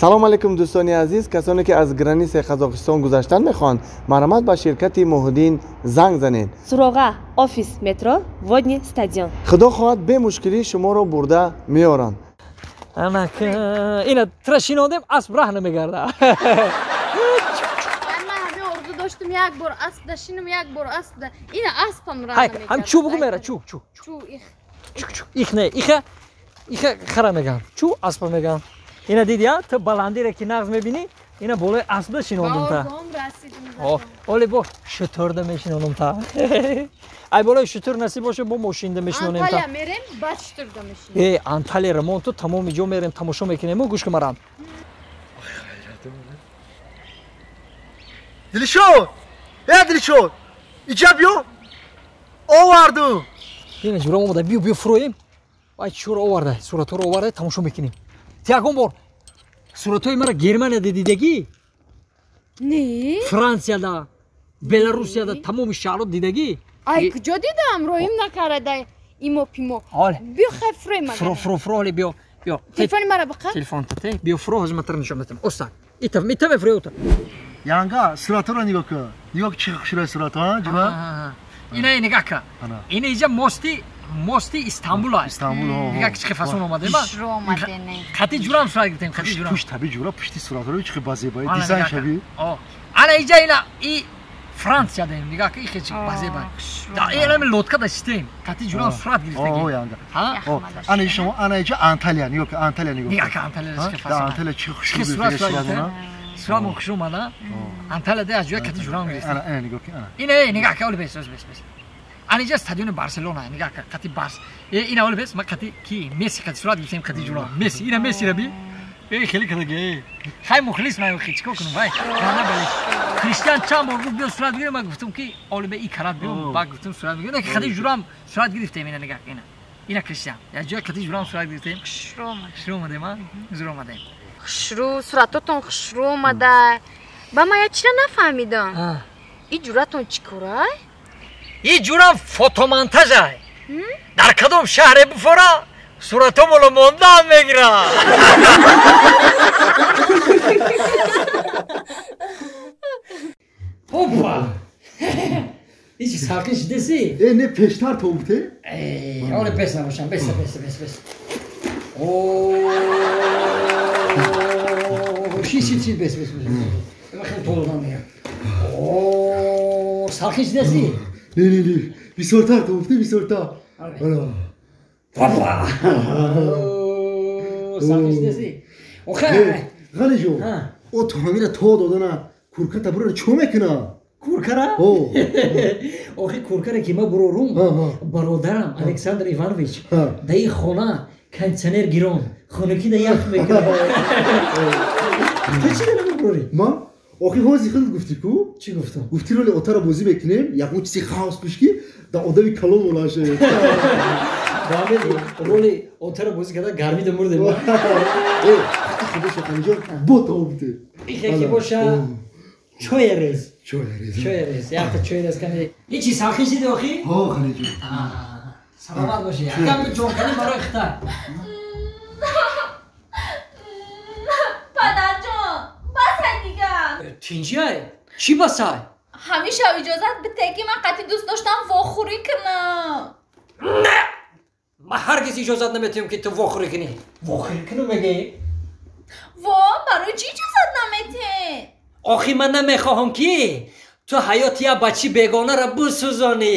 Салом алейкум, дӯстони азиз. Касоне ки аз границаи Қазоқистон гузаштан мехоҳанд, марҳамат, ба ширкати Муҳиддин занг занед. Суроға: офис метро Водный стадион. Худо хоҳад, бемушкилӣ шуморо бурда меоранд. Ина тра шинондем, асп раҳ намегарда. Ман ҳамин орзу доштум, як бор аспда шинам, як бор аспда. Ина аспам раҳ намегарда. Ҳам чӯ бугу мера, чӯ, чӯ. Чӯ, их. Чӯ, их не, иха, иха хара меган. Чӯ аспа меган. Ина диди, а? Ту баландире ки нағз мебинӣ, ина болои аспда шинондум та. Оле бо шутурда мешинондум та. Ай болои шутур насиб боша, бо мошинда мешинонем та. Анталия мерем, баъд шутурда мешинем. Э, Анталия мо ту тамоми ҷо мерем, тамошо мекунем, гӯш кун марам. Дилшод! Э, Дилшод! Иҷа биё! Оварду! Ина ҷурам омада, биё, биё фуроем. Ай чуро оварда, суратҳоро оварда, тамошо мекунем. Ти ягон бор суратҳои мара Германияда дидагӣ? Не. Франсияда, Беларусияда, тамоми шаҳрҳо дидагӣ? Ай куҷо дидам, роим накарда имо пимо. Биё хай фуроем. Фуро, фуро, фуро, оле биё, биё. Телефони мара биқа? Телефон тате, биё фуро, ҳозир ман тара нишон медиҳам. Оста. Ита, ита мефурои ута. Янга, суратҳоро нигоҳ кун. Нигоҳ чӣ хушрӯй суратҳо, ҳа, ҷума? Ина нигоҳ кун. Ина иҷа мости Истанбул аст. Истанбул, ҳо. Нигоҳ чӣ фасон омадем, а? Шуро омадем. Қати ҷурам сурат гирифтем, қати ҷурам. Пушт таби ҷура, пушти суратҳоро чӣ базебай, дизайн шаби. О. Ана иҷа ина и Франсия дем, нигоҳ ки ихе чӣ базебай. Да ина ми лодка да шитем, қати ҷурам сурат гирифтем. О, янга. Ҳа? Ана шумо, ана иҷа Анталия, нигоҳ кун, Анталия нигоҳ. Нигоҳ кун Анталия чӣ фасон. Анталия чӣ хушрӯй суратҳо. Сурат мо хушрӯ омада. Анталия да аз ҷоя қати ҷурам гирифтем. Ана, ана нигоҳ кун, ана. Ина нигоҳ кун, оли бес, бес, бес. Ана иҷа стадиони Барселона, нигоҳ кун, қати Барс. Э, ина оли бес, ма қати ки Месси қати сурат гирифтем, қати ҷурам. Месси, ина Месси ра би. Э, хеле кадаги. Хай мухлис ман хи чикор кунам, вай. Рана бале. Криштиан чанд бор гуфт биё сурат гирем, ман гуфтам ки оли бе и карат биё, ба гуфтам сурат мегирем. Ина қати ҷурам сурат гирифтем, ина нигоҳ кун, ина. Ина Криштиан. Я ҷоя қати ҷурам сурат гирифтем. Хушрӯ омад. Хушрӯ омадем, а? Зур омадем. Хушрӯ, суратотон хушрӯ омада. Ба ман як чира нафаҳмидам. И ҷуратон чӣ корай? И ҷурам фотомонтажай. Дар кадом шаҳре буфора, суратомоло мондаам мегира. Опа! Ичи салқин шидаси? Э, не пештар то гуфте? Э, оле пес набошам, бес, бес, бес, бес. О, ши, ши, ши, бес, бес, бес. Ма хеле толудан мегирам. О, салқин шидаси? Не, не, не, бисёртар то гуфте, бисёртар. Ана. Опа! Салқин шидаси? Охе. Ғанижон, о то ҳамина то додана курката бурара чо мекуна? Куркара? Охи куркара ки ма бурорум, бародарам Александр Иванович да и хона кондиционер гирон, хонакӣ да ях мекунад. Ту чӣ да намебурорӣ? Ма? Охи ҳози худат гуфтӣ ку? Чӣ гуфтам? Гуфтӣ роли отара бозӣ мекунем, ягон чизи хаос пеш ки да одами калон монаше. Баъд роли отара бозӣ карда гармида мурдем. Э, худо Ғаниҷон, бо то гуфтӣ. Ихе ки боша чой рез. Чой рез. Чой рез. Якта чой рез кани. Ҳечи салқин шиди охи? Ҳо, Ғаниҷон. Саломат бошӣ. Акам ҷонкани барои хита. Падарҷон, басай дигар. Тинҷиай? Чӣ басай? Ҳамеша иҷозат бите ки ман қатъи дӯст доштам вохӯрӣ кунам. Не! Ман ҳаргиз иҷозат наметиҳам ки ту вохӯрӣ кунӣ. Вохӯрӣ кунам мегӯӣ? Во, барои чӣ иҷозат наметиҳед? Охи ман намехоҳам ки ту ҳаёти як бачаи бегонаро бисӯзонӣ.